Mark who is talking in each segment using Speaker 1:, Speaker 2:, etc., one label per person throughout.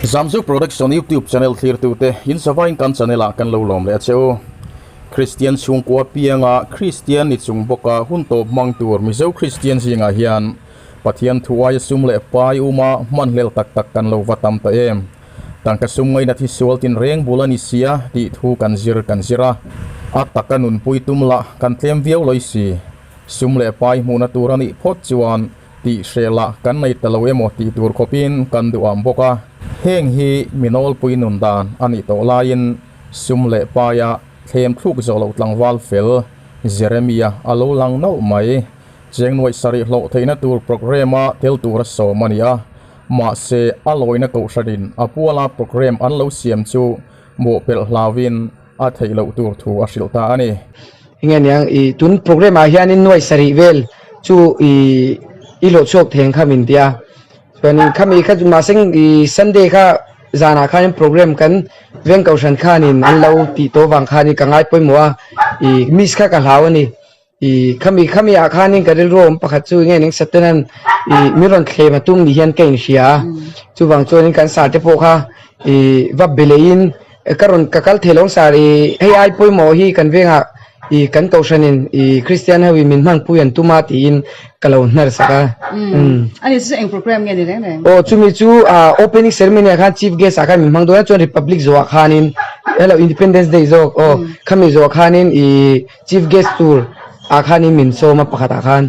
Speaker 1: Zamzuk Production YouTube channel thlirtute in savain kan channel ah kan lo lawm leh a che u. Kristian chhungkua pianga Kristian ni chung bawka hun tawp hmang tur Mizo Kristian zingah hian Pathian thu aia sum leh pai uma hman hlel tak tak kan lo va tam ta em. Tangka sum ngaina thi sual tin reng bul a ni sia tih thu kan zir kan zir a. A taka nunpui tum lah kan tlem viau lawi si. Sum leh pai hmuhna tur a nih phawt chuan tih hreh lah kan nei ta lo emaw tih tur khawpin kan duh ang bawk a. Heng hi mi nawlpui nun dan a nih tawh laiin sum leh paia thlem thluk zawh loh tlangval fel Jeremia a lo lang nauh mai. Cheng nuaih sarih hlawh theihna tur programme-a tel tura sawm a ni a. Mahse, a lawina kohhranin a puala programme an lo siam chu mawhpelh hlauin a theih loh tur thu a hrilh ta a ni.
Speaker 2: Enge niang i tun programme ah hianin nuai sarih vel chu i i hlawh chhuak thei ang kha min tia chuanin khami kha mahse i Sunday kha zanah khanin programme kan veng kohhran khanin an lo tih tawh vang khanin ka ngai pawimawh a i miss kha ka hlau a ni. I khami khami ah khanin ka rilru awm pakhat chu nge ning Satanan i mi rawn thlem a tum ni hian ka inhria a, chuvang chuanin kan sar te pawh kha i va be leiin ka rawn ka kal thei lo ang sar i hei ai pawimawh hi kan vengah i kan kohhranin i Kristian ho in min hmanpui an tum a tiin ka lo hnar sak a.
Speaker 3: Umm ani chu eng program nge ni reng reng?
Speaker 2: Aw chumi chu opening ceremony ah khan chief guest ah khan min hmang dawn a chuan Republic zawh ah khanin hello Independence Day zawk aw khami zawh ah khanin i Chief guest tur ah khanin min sawm a pakhat ah khan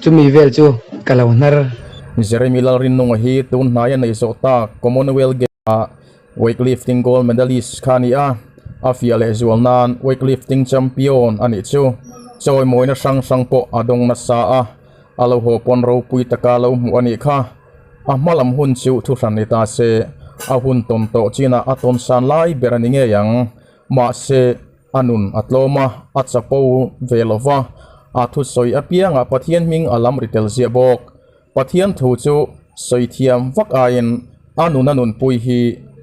Speaker 2: chumi vel chu ka lo hnar.
Speaker 1: Jeremy Lalrinnunga hi tun hnaia neih zawh tak Commonwealth Games ah weightlifting gold medalist kha a ni a, a fiah leh zual nan weightlifting champion a nih chu chawimawina hrang hrang pawh a dawng nasa a, a lo haw pawn ropui taka lo hmuh a nih kha. A hma lam hun chu thuhran ni ta se, a hun tawn tawh chinah a tawn san lai ber a ni ngei ang. Mahse. A nun a tlawm a, a chapo ve lo va, a thusawi apiangah Pathian hming a lam ri tel ziah bawk. Pathian thu chu sawi thiam vak aiin a nun a nunpui hi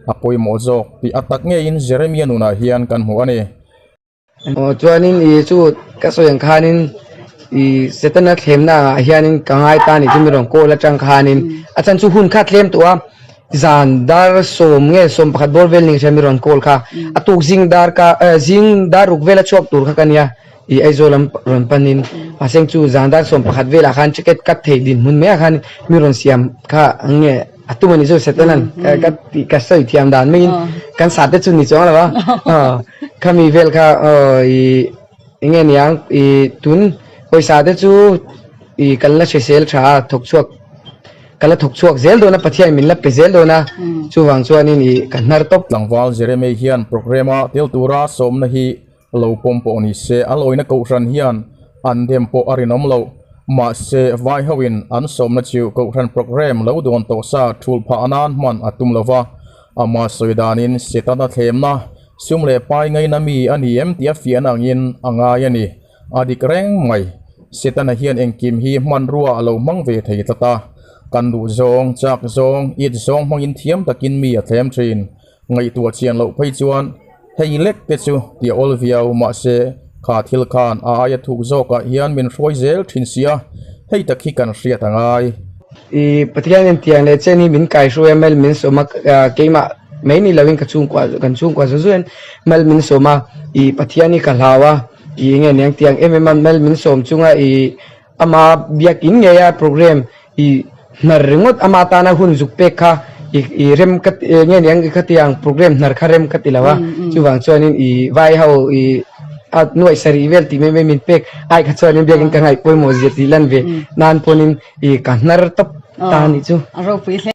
Speaker 1: a pawimawh zawk tih a tak ngeiin Jeremia nunah hian kan hmu a ni.
Speaker 2: Aw chuanin i chu ka sawi ang khanin i Setana thlemna angah hianin ka ngai ta ni chu mi rawn call atang khanin a chhan chu hun kha tlem tawh a. Zan dar sawm nge 11 bawr vel ning hria mi rawn call kha a tuk zing dar ka zing dar ruk vela chhuak tur kha ka nia i Aizawl lam rawn panin mahse chu zan dar 11 velah khan ticket cut thei dinhmun mai ah khan mi rawn siam kha nge a tum a ni chu Setanan ka tih ka sawi thiam dan maiin kan sat te chu ni chuang lo a khami vel kha i enge niang i tun pawisa te chu i kan la hrisel tha a thawk chhuak. Ka la thawk chhuak zel dawn a, Pathian min la pe zel dawn a, chuvang chuanin i ka hnar tawp.
Speaker 1: Tlangval Jeremy hian programme-a tel tura sawmna hi lo pawm pawh ni se, a lawina kohhran hian an dem pawh a rinawm loh. Mahse, vai hoin an sawmna chu kohhran programme lo dawn tawh sa thul phah nan hman a tum lo va. Ama sawi danin Setana thlemna sum leh pai ngaina mi a ni em tih a fiahna angin a ngai a ni. A dik reng mai. Setana hian engkim hi hmanrua a lo hmang ve thei tlat a. Kan duh zawng, chak zawng, it zawng hmangin thiam takin mi a thlem thin. Ngaihtuah chian loh phei chuan hei lek te chu ti a awl viau mahse kha thil khan a aia thuk zawkah hian min hruai zel thin sia, hei tak hi kan hriat a ngai.
Speaker 2: I Pathianin tiang leh chen hi min kaihruai a, mel min sawm a, keimah mai ni loin ka chhungkua kan chhungkua zawh zawhin mel min sawm a, i Pathian hi ka hlau a. I nge niang tiang em em a mel min sawm chunga i ama biakin ngei a program i hnar ringawt ama tana hun zuk pek kha i i rem ka nge niang i khatiang program hnar kha rem ka ti lo a chuvang chuanin i vai ho i a nuaih sarih vel tih mai mai min pek ai kha chuanin biakin ka ngaih pawimawh zia tih lan ve nan pawnin i ka hnar tawp ta a nih chu.